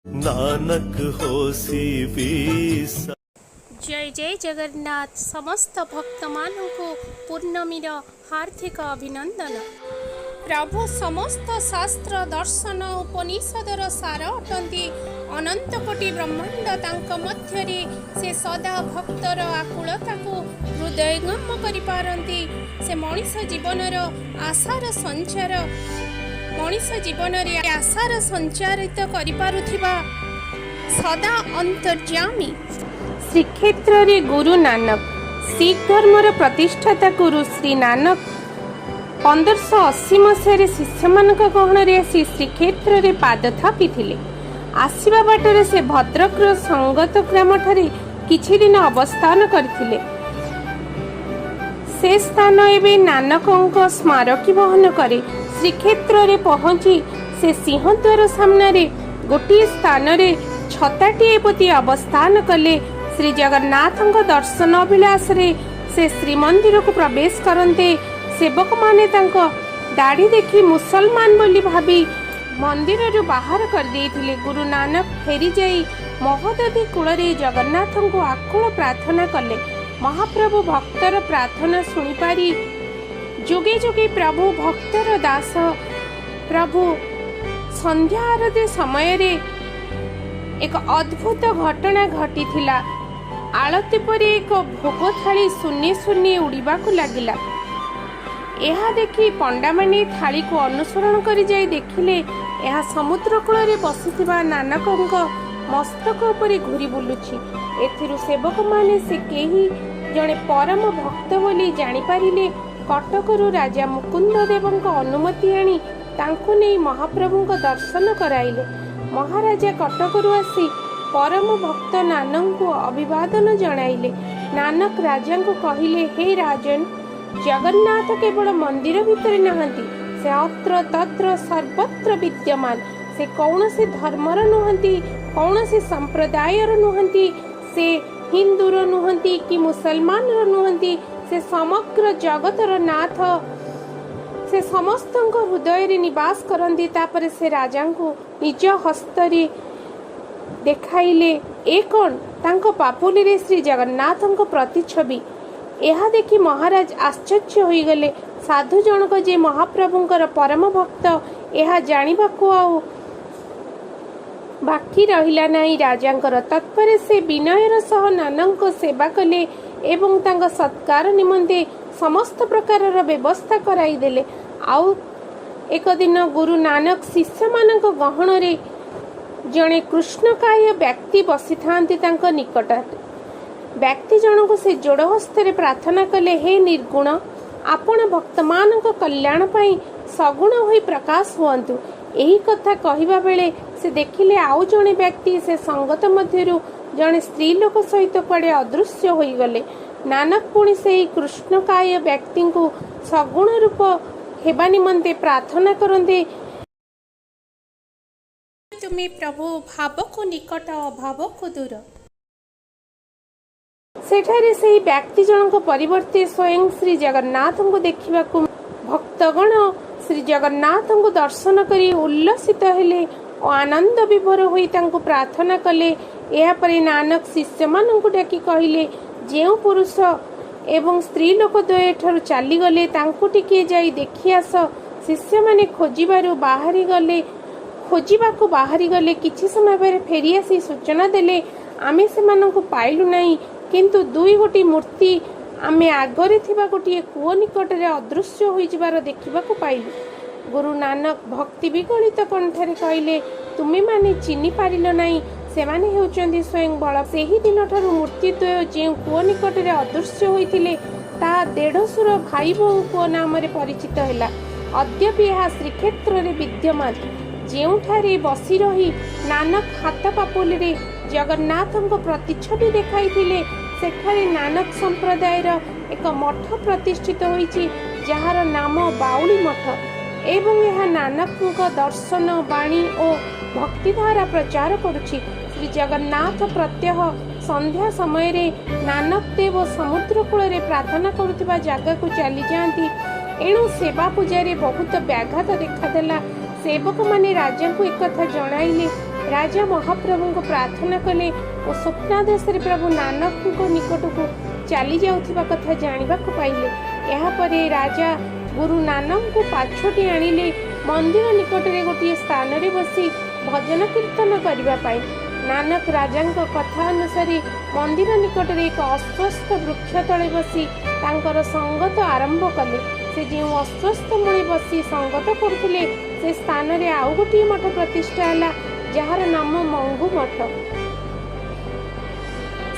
ନାନକ ହୋସି ବିସା ଜୟ ଜୟ ଜଗନ୍ନାଥ। ସମସ୍ତ ଭକ୍ତମାନଙ୍କୁ ପୂର୍ଣ୍ଣମୀର ହାର୍ଦ୍ଦିକ ଅଭିନନ୍ଦନ। ପ୍ରଭୁ ସମସ୍ତ ଶାସ୍ତ୍ର, ଦର୍ଶନ, ଉପନିଷଦର ସାର ଅଟନ୍ତି। ଅନନ୍ତ କୋଟି ବ୍ରହ୍ମାଣ୍ଡ ତାଙ୍କ ମଧ୍ୟରେ। ସେ ସଦା ଭକ୍ତର ଆକୁଳତାକୁ ହୃଦୟଙ୍ଗମ କରିପାରନ୍ତି। ସେ ମଣିଷ ଜୀବନର ଆଶାର ସଞ୍ଚାର, ମଣିଷ ଜୀବନରେ ଆଶାର ସଞ୍ଚାରିତ କରିପାରୁଥିବା ସଦା ଅନ୍ତର୍ଯ୍ୟାମୀ। ଶ୍ରୀକ୍ଷେତ୍ରରେ ଗୁରୁ ନାନକ। ଶିଖ ଧର୍ମର ପ୍ରତିଷ୍ଠାତା ଗୁରୁ ଶ୍ରୀ ନାନକ 1580 ମସିହାରେ ଶିଷ୍ୟମାନଙ୍କ ଗହଣରେ ଆସି ଶ୍ରୀକ୍ଷେତ୍ରରେ ପାଦ ଥାପିଥିଲେ। ଆସିବା ବାଟରେ ସେ ଭଦ୍ରକର ସଙ୍ଗତ ଗ୍ରାମଠାରେ କିଛି ଦିନ ଅବସ୍ଥାନ କରିଥିଲେ। ସେ ସ୍ଥାନ ଏବେ ନାନକଙ୍କ ସ୍ମାରକୀ ବହନ କରେ। ଶ୍ରୀକ୍ଷେତ୍ରରେ ପହଞ୍ଚି ସେ ସିଂହଦ୍ୱାର ସାମ୍ନାରେ ଗୋଟିଏ ସ୍ଥାନରେ ଛତାଟିଏ ପୋତି ଅବସ୍ଥାନ କଲେ। ଶ୍ରୀ ଜଗନ୍ନାଥଙ୍କ ଦର୍ଶନ ଅଭିଳାଷରେ ସେ ଶ୍ରୀମନ୍ଦିରକୁ ପ୍ରବେଶ କରନ୍ତେ, ସେବକମାନେ ତାଙ୍କ ଦାଢ଼ି ଦେଖି ମୁସଲମାନ ବୋଲି ଭାବି ମନ୍ଦିରରୁ ବାହାର କରିଦେଇଥିଲେ। ଗୁରୁ ନାନକ ଫେରିଯାଇ ମହୋଦଧି କୂଳରେ ଜଗନ୍ନାଥଙ୍କୁ ଆକୁଳ ପ୍ରାର୍ଥନା କଲେ। ମହାପ୍ରଭୁ ଭକ୍ତର ପ୍ରାର୍ଥନା ଶୁଣିପାରି ଯୁଗେ ଯୁଗେ ପ୍ରଭୁ ଭକ୍ତର ଦାସ ପ୍ରଭୁ। ସନ୍ଧ୍ୟା ଆରତୀ ସମୟରେ ଏକ ଅଦ୍ଭୁତ ଘଟଣା ଘଟିଥିଲା। ଆଳତି ପରେ ଏକ ଭୋଗ ଥାଳି ଶୂନ୍ୟେ ଶୂନ୍ୟେ ଉଡ଼ିବାକୁ ଲାଗିଲା। ଏହା ଦେଖି ପଣ୍ଡାମାନେ ଥାଳିକୁ ଅନୁସରଣ କରି ଯାଇ ଦେଖିଲେ, ଏହା ସମୁଦ୍ର କୂଳରେ ବସିଥିବା ନାନକଙ୍କ ମସ୍ତକ ଉପରେ ଘୂରି ବୁଲୁଛି। ଏଥିରୁ ସେବକମାନେ ସେ କେହି ଜଣେ ପରମ ଭକ୍ତ ବୋଲି ଜାଣିପାରିଲେ। କଟକରୁ ରାଜା ମୁକୁନ୍ଦ ଦେବଙ୍କ ଅନୁମତି ଆଣି ତାଙ୍କୁ ନେଇ ମହାପ୍ରଭୁଙ୍କ ଦର୍ଶନ କରାଇଲେ। ମହାରାଜା କଟକରୁ ଆସି ପରମ ଭକ୍ତ ନାନକଙ୍କୁ ଅଭିବାଦନ ଜଣାଇଲେ। ନାନକ ରାଜାଙ୍କୁ କହିଲେ, "ହେ ରାଜନ, ଜଗନ୍ନାଥ କେବଳ ମନ୍ଦିର ଭିତରେ ନାହାନ୍ତି, ସେ ଅତ୍ର ତତ୍ର ସର୍ବତ୍ର ବିଦ୍ୟମାନ। ସେ କୌଣସି ଧର୍ମର ନୁହନ୍ତି, କୌଣସି ସମ୍ପ୍ରଦାୟର ନୁହନ୍ତି। ସେ ହିନ୍ଦୁର ନୁହନ୍ତି କି ମୁସଲମାନର ନୁହନ୍ତି। ସେ ସମଗ୍ର ଜଗତର ନାଥ। ସେ ସମସ୍ତଙ୍କ ହୃଦୟରେ ନିବାସ କରନ୍ତି।" ତାପରେ ସେ ରାଜାଙ୍କୁ ନିଜ ହସ୍ତରେ ଦେଖାଇଲେ, ଏ କ'ଣ, ତାଙ୍କ ପାପୁଲିରେ ଶ୍ରୀ ଜଗନ୍ନାଥଙ୍କ ପ୍ରତିଛବି। ଏହା ଦେଖି ମହାରାଜ ଆଶ୍ଚର୍ଯ୍ୟ ହୋଇଗଲେ। ସାଧୁ ଜଣକ ଯେ ମହାପ୍ରଭୁଙ୍କର ପରମ ଭକ୍ତ, ଏହା ଜାଣିବାକୁ ଆଉ ବାକି ରହିଲା ନାହିଁ ରାଜାଙ୍କର। ତତ୍ପରେ ସେ ବିନୟର ସହ ନାନକଙ୍କ ସେବା କଲେ ଏବଂ ତାଙ୍କ ସତ୍କାର ନିମନ୍ତେ ସମସ୍ତ ପ୍ରକାରର ବ୍ୟବସ୍ଥା କରାଇଦେଲେ। ଆଉ ଏକ ଦିନ ଗୁରୁ ନାନକ ଶିଷ୍ୟମାନଙ୍କ ଗହଣରେ ଜଣେ କୃଷ୍ଣକାୟ ବ୍ୟକ୍ତି ବସିଥାନ୍ତି ତାଙ୍କ ନିକଟରେ। ବ୍ୟକ୍ତି ଜଣଙ୍କୁ ସେ ଯୋଡ଼ ହସ୍ତରେ ପ୍ରାର୍ଥନା କଲେ, "ହେ ନିର୍ଗୁଣ, ଆପଣ ଭକ୍ତମାନଙ୍କ କଲ୍ୟାଣ ପାଇଁ ସଗୁଣ ହୋଇ ପ୍ରକାଶ ହୁଅନ୍ତୁ।" ଏହି କଥା କହିବା ବେଳେ ସେ ଦେଖିଲେ, ଆଉ ଜଣେ ବ୍ୟକ୍ତି ସେ ସଙ୍ଗତ ମଧ୍ୟରୁ ଜଣେ ସ୍ତ୍ରୀ ଲୋକ ସହିତ କୁଆଡ଼େ ଅଦୃଶ୍ୟ ହୋଇଗଲେ। ନାନକ ପୁଣି ସେହି କୃଷ୍ଣକାୟ ବ୍ୟକ୍ତିଙ୍କୁ ସଗୁଣ ରୂପ ହେବା ନିମନ୍ତେ ପ୍ରାର୍ଥନା କରନ୍ତେ, ତୁମେ ପ୍ରଭୁ ଭାବକୁ ନିକଟ, ଅଭାବକୁ ଦୂର। ସେଠାରେ ସେହି ବ୍ୟକ୍ତି ଜଣଙ୍କ ପରିବର୍ତ୍ତେ ସ୍ୱୟଂ ଶ୍ରୀ ଜଗନ୍ନାଥଙ୍କୁ ଦେଖିବାକୁ ଭକ୍ତଗଣ ଶ୍ରୀ ଜଗନ୍ନାଥଙ୍କୁ ଦର୍ଶନ କରି ଉଲ୍ଲସିତ ହେଲେ ଓ ଆନନ୍ଦ ବିଭୋର ହୋଇ ତାଙ୍କୁ ପ୍ରାର୍ଥନା କଲେ। ଏହାପରେ ନାନକ ଶିଷ୍ୟମାନଙ୍କୁ ଡାକି କହିଲେ, "ଯେଉଁ ପୁରୁଷ ଏବଂ ସ୍ତ୍ରୀ ଲୋକ ଦ୍ୱୟ ଏଠାରୁ ଚାଲିଗଲେ, ତାଙ୍କୁ ଟିକିଏ ଯାଇ ଦେଖି ଆସ।" ଶିଷ୍ୟମାନେ ଖୋଜିବାକୁ ବାହାରିଗଲେ। କିଛି ସମୟ ପରେ ଫେରି ଆସି ସୂଚନା ଦେଲେ, "ଆମେ ସେମାନଙ୍କୁ ପାଇଲୁ ନାହିଁ, କିନ୍ତୁ ଦୁଇ ଗୋଟି ମୂର୍ତ୍ତି ଆମେ ଆଗରେ ଥିବା ଗୋଟିଏ କୂଅ ନିକଟରେ ଅଦୃଶ୍ୟ ହୋଇଯିବାର ଦେଖିବାକୁ ପାଇଲୁ।" ଗୁରୁ ନାନକ ଭକ୍ତି ବିଗଳିତ କଣ୍ଠରେ କହିଲେ, "ତୁମେମାନେ ଚିହ୍ନି ପାରିଲ ନାହିଁ? ସେମାନେ ହେଉଛନ୍ତି ସ୍ୱୟଂ ବଳ।" ସେହି ଦିନଠାରୁ ମୂର୍ତ୍ତିଦ୍ୱୟ ଯେଉଁ କୂଅ ନିକଟରେ ଅଦୃଶ୍ୟ ହୋଇଥିଲେ, ତାହା ଦେଢ଼ଶୁର ଭାଇ ବୋହୂ କୂଅ ନାମରେ ପରିଚିତ ହେଲା। ଅଦ୍ୟାପି ଏହା ଶ୍ରୀକ୍ଷେତ୍ରରେ ବିଦ୍ୟମାନ। ଯେଉଁଠାରେ ବସି ରହି ନାନକ ହାତ ପାପୁଲିରେ ଜଗନ୍ନାଥଙ୍କ ପ୍ରତିଛବି ଦେଖାଇଥିଲେ, ସେଠାରେ ନାନକ ସମ୍ପ୍ରଦାୟର ଏକ ମଠ ପ୍ରତିଷ୍ଠିତ ହୋଇଛି, ଯାହାର ନାମ ବାଉଳି ମଠ ଏବଂ ଏହା ନାନକଙ୍କ ଦର୍ଶନ, ବାଣୀ ଓ ଭକ୍ତିଧାରା ପ୍ରଚାର କରୁଛି। ଶ୍ରୀ ଜଗନ୍ନାଥ ପ୍ରତ୍ୟହ ସନ୍ଧ୍ୟା ସମୟରେ ନାନକ ଦେବ ସମୁଦ୍ର କୂଳରେ ପ୍ରାର୍ଥନା କରୁଥିବା ଜାଗାକୁ ଚାଲିଯାଆନ୍ତି। ଏଣୁ ସେବା ପୂଜାରେ ବହୁତ ବ୍ୟାଘାତ ଦେଖାଦେଲା। ସେବକମାନେ ରାଜାଙ୍କୁ ଏକଥା ଜଣାଇଲେ। ରାଜା ମହାପ୍ରଭୁଙ୍କୁ ପ୍ରାର୍ଥନା କଲେ ଓ ସ୍ୱପ୍ନାଦେଶରେ ପ୍ରଭୁ ନାନକଙ୍କ ନିକଟକୁ ଚାଲି ଯାଉଥିବା କଥା ଜାଣିବାକୁ ପାଇଲେ। ଏହାପରେ ରାଜା ଗୁରୁ ନାନକଙ୍କୁ ପାଛୋଟି ଆଣିଲେ ମନ୍ଦିର ନିକଟରେ ଗୋଟିଏ ସ୍ଥାନରେ ବସି ଭଜନ କୀର୍ତ୍ତନ କରିବା ପାଇଁ। ନାନକ ରାଜାଙ୍କ କଥା ଅନୁସାରେ ମନ୍ଦିର ନିକଟରେ ଏକ ଅଶ୍ୱତ୍ଥ ବୃକ୍ଷ ତଳେ ବସି ତାଙ୍କର ସଙ୍ଗତ ଆରମ୍ଭ କଲେ। ସେ ଯେଉଁ ଅଶ୍ୱତ୍ଥ ମୂଳେ ବସି ସଙ୍ଗତ କରୁଥିଲେ, ସେ ସ୍ଥାନରେ ଆଉ ଗୋଟିଏ ମଠ ପ୍ରତିଷ୍ଠା ହେଲା, ଯାହାର ନାମ ମଙ୍ଗୁ ମଠ।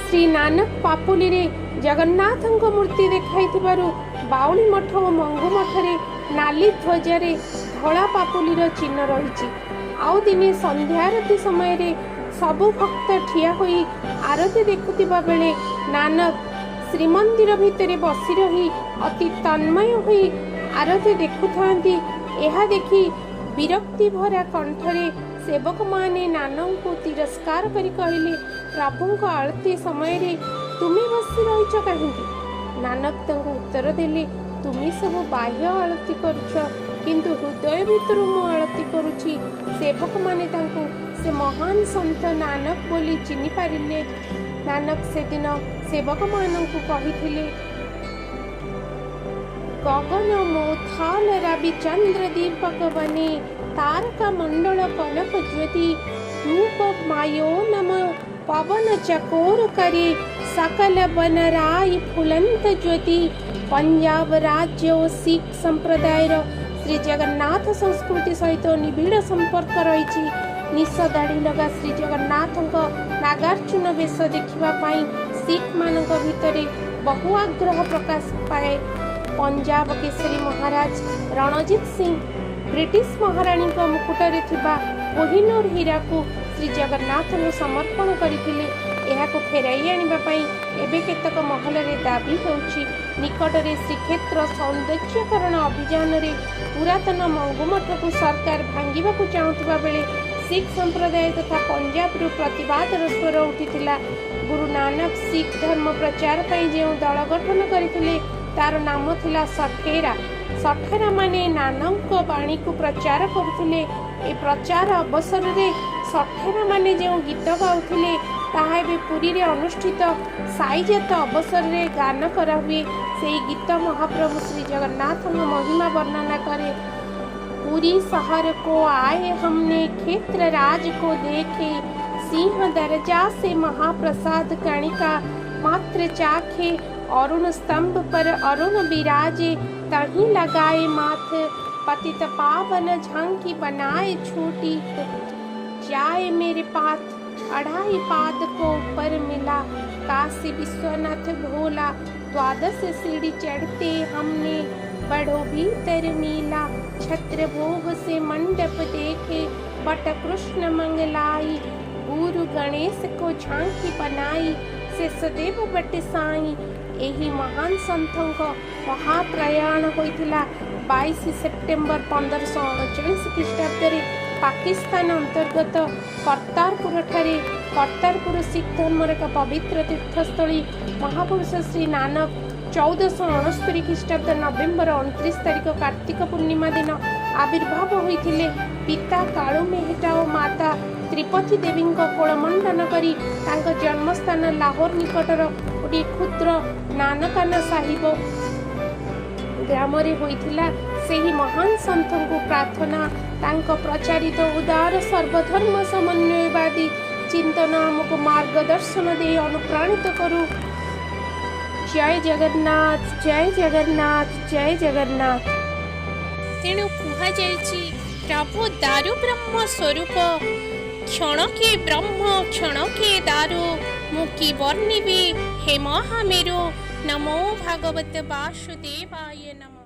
ଶ୍ରୀ ନାନକ ପାପୁଲିରେ ଜଗନ୍ନାଥଙ୍କ ମୂର୍ତ୍ତି ଦେଖାଇଥିବାରୁ ବାଉଳି ମଠ ଓ ମଙ୍ଗୁ ମଠରେ ନାଲି ଧ୍ୱଜାରେ ଧଳା ପାପୁଲିର ଚିହ୍ନ ରହିଛି। ଆଉ ଦିନେ ସନ୍ଧ୍ୟା ଆରତୀ ସମୟରେ ସବୁ ଭକ୍ତ ଠିଆ ହୋଇ ଆରତୀ ଦେଖୁଥିବା ବେଳେ ନାନକ ଶ୍ରୀମନ୍ଦିର ଭିତରେ ବସି ରହି ଅତି ତନ୍ମୟ ହୋଇ ଆରତୀ ଦେଖୁଥାନ୍ତି। ଏହା ଦେଖି ବିରକ୍ତି ଭରା କଣ୍ଠରେ ସେବକମାନେ ନାନକଙ୍କୁ ତିରସ୍କାର କରି କହିଲେ, "ପ୍ରଭୁଙ୍କ ଆଳତୀ ସମୟରେ ତୁମେ ବସି ରହିଛ କାହିଁକି?" ନାନକ ତାଙ୍କୁ ଉତ୍ତର ଦେଲେ, "ତୁମେ ସବୁ ବାହ୍ୟ ଆଳତୀ କରୁଛ, କିନ୍ତୁ ହୃଦୟ ଭିତରୁ ମୁଁ ଆଳତୀ କରୁଛି।" ସେବକମାନେ ତାଙ୍କୁ ସେ ମହାନ ସନ୍ଥ ନାନକ ବୋଲି ଚିହ୍ନି ପାରିଲେ। ନାନକ ସେଦିନ ସେବକମାନଙ୍କୁ କହିଥିଲେ, "ଗଗନ ମୌଥାଲ ରବି ଚନ୍ଦ୍ର ଦୀପକ ବନେ, ତାରକା ମଣ୍ଡଳ କନକ ଜ୍ୟୋତି, ଧୂପ ମାୟୋ ନମ ପବନ ଚକୋର କରେ, ସକଲ ବନ ରାଇ ଫୁଲନ୍ତ ଜ୍ୟୋତି।" ପଞ୍ଜାବ ରାଜ୍ୟ ଓ ଶିଖ ସମ୍ପ୍ରଦାୟର ଶ୍ରୀ ଜଗନ୍ନାଥ ସଂସ୍କୃତି ସହିତ ନିବିଡ଼ ସମ୍ପର୍କ ରହିଛି। ନିଶ ଦାଢ଼ି ଲଗା ଶ୍ରୀ ଜଗନ୍ନାଥଙ୍କ ନାଗାର୍ଜୁନ ବେଶ ଦେଖିବା ପାଇଁ ଶିଖମାନଙ୍କ ଭିତରେ ବହୁ ଆଗ୍ରହ ପ୍ରକାଶ ପାଏ। ପଞ୍ଜାବ କେଶରୀ ମହାରାଜ ରଣଜିତ ସିଂ ବ୍ରିଟିଶ ମହାରାଣୀଙ୍କ ମୁକୁଟରେ ଥିବା କୋହିନୂର ହୀରାକୁ ଶ୍ରୀ ଜଗନ୍ନାଥଙ୍କୁ ସମର୍ପଣ କରିଥିଲେ। ଏହାକୁ ଫେରାଇ ଆଣିବା ପାଇଁ ଏବେ କେତେକ ମହଲରେ ଦାବି ହେଉଛି। ନିକଟରେ ଶ୍ରୀକ୍ଷେତ୍ର ସୌନ୍ଦର୍ଯ୍ୟକରଣ ଅଭିଯାନରେ ପୁରାତନ ମଙ୍ଗୁମଠକୁ ସରକାର ଭାଙ୍ଗିବାକୁ ଚାହୁଁଥିବା ବେଳେ ଶିଖ ସମ୍ପ୍ରଦାୟ ତଥା ପଞ୍ଜାବରୁ ପ୍ରତିବାଦର ସ୍ୱର ଉଠିଥିଲା। ଗୁରୁ ନାନକ ଶିଖ ଧର୍ମ ପ୍ରଚାର ପାଇଁ ଯେଉଁ ଦଳ ଗଠନ କରିଥିଲେ, ତାର ନାମ ଥିଲା ସଠେରା। ସଠେରାମାନେ ନାନକଙ୍କ ବାଣୀକୁ ପ୍ରଚାର କରୁଥିଲେ। ଏ ପ୍ରଚାର ଅବସରରେ ସଠେରାମାନେ ଯେଉଁ ଗୀତ ଗାଉଥିଲେ, ତାହା ଏବେ ପୁରୀରେ ଅନୁଷ୍ଠିତ ସାଇଜାତ ଅବସରରେ ଗାନ କରାହୁଏ। ସେହି ଗୀତ ମହାପ୍ରଭୁ ଶ୍ରୀ ଜଗନ୍ନାଥଙ୍କ ମହିମା ବର୍ଣ୍ଣନା କରେ। "पुरी शहर को आए हमने, क्षेत्र राज को देखे, सिंह दरजा से महाप्रसाद कणिका मात्र चाखे, अरुण स्तंभ पर अरुण विराजे, तहीं लगाए माथ, पतित पावन झांकी बनाए छोटी, जाए मेरे पाथ, अढ़ाई पाद को ऊपर मिला, काशी विश्वनाथ भोला, द्वादश सीढ़ी चढ़ते हमने, बढ़ो भीतर मीला, छत्र भोग से मंडप देखे, बट कृष्ण मंगलाई, गुरु गणेश को झांकी बनाई, शेषदेव बट साई।" ଏହି ମହାନ ସନ୍ଥଙ୍କ ମହାପ୍ରୟାଣ ହୋଇଥିଲା 22 ସେପ୍ଟେମ୍ବର 1539 ଖ୍ରୀଷ୍ଟାବ୍ଦରେ ପାକିସ୍ତାନ ଅନ୍ତର୍ଗତ କର୍ତ୍ତାରପୁରଠାରେ। କର୍ତ୍ତାରପୁର ଶିଖ ଧର୍ମର ଏକ ପବିତ୍ର ତୀର୍ଥସ୍ଥଳୀ। ମହାପୁରୁଷ ଶ୍ରୀ ନାନକ 1469 ଖ୍ରୀଷ୍ଟାବ୍ଦ ନଭେମ୍ବର 29 ତାରିଖ କାର୍ତ୍ତିକ ପୂର୍ଣ୍ଣିମା ଦିନ ଆବିର୍ଭାବ ହୋଇଥିଲେ। ପିତା କାଳୁ ମେହେଟା ଓ ମାତା ତ୍ରିପତି ଦେବୀଙ୍କ କୋଳମଣ୍ଡନ କରି ତାଙ୍କ ଜନ୍ମସ୍ଥାନ ଲାହୋର ନିକଟର ଗୋଟିଏ କ୍ଷୁଦ୍ର ନାନକାନା ସାହିବ ଗ୍ରାମରେ ହୋଇଥିଲା। ସେହି ମହାନ ସନ୍ଥଙ୍କୁ ପ୍ରାର୍ଥନା, ତାଙ୍କ ପ୍ରଚାରିତ ଉଦାର ସର୍ବଧର୍ମ ସମନ୍ୱୟବାଦୀ ଚିନ୍ତନ ଆମକୁ ମାର୍ଗଦର୍ଶନ ଦେଇ ଅନୁପ୍ରାଣିତ କରୁ। ଜୟ ଜଗନ୍ନାଥ, ଜୟ ଜଗନ୍ନାଥ, ଜୟ ଜଗନ୍ନାଥ। ତେଣୁ କୁହାଯାଇଛି, ପ୍ରଭୁ ଦାରୁ ବ୍ରହ୍ମ ସ୍ୱରୂପ, କ୍ଷଣକେ ବ୍ରହ୍ମ କ୍ଷଣକେ ଦାରୁ, ମୁଁ କି ବର୍ଣ୍ଣିବି ହେ ମହାମେରୁ। ନମୋ ଭଗବତ ବାସୁଦେବାୟ ନମଃ।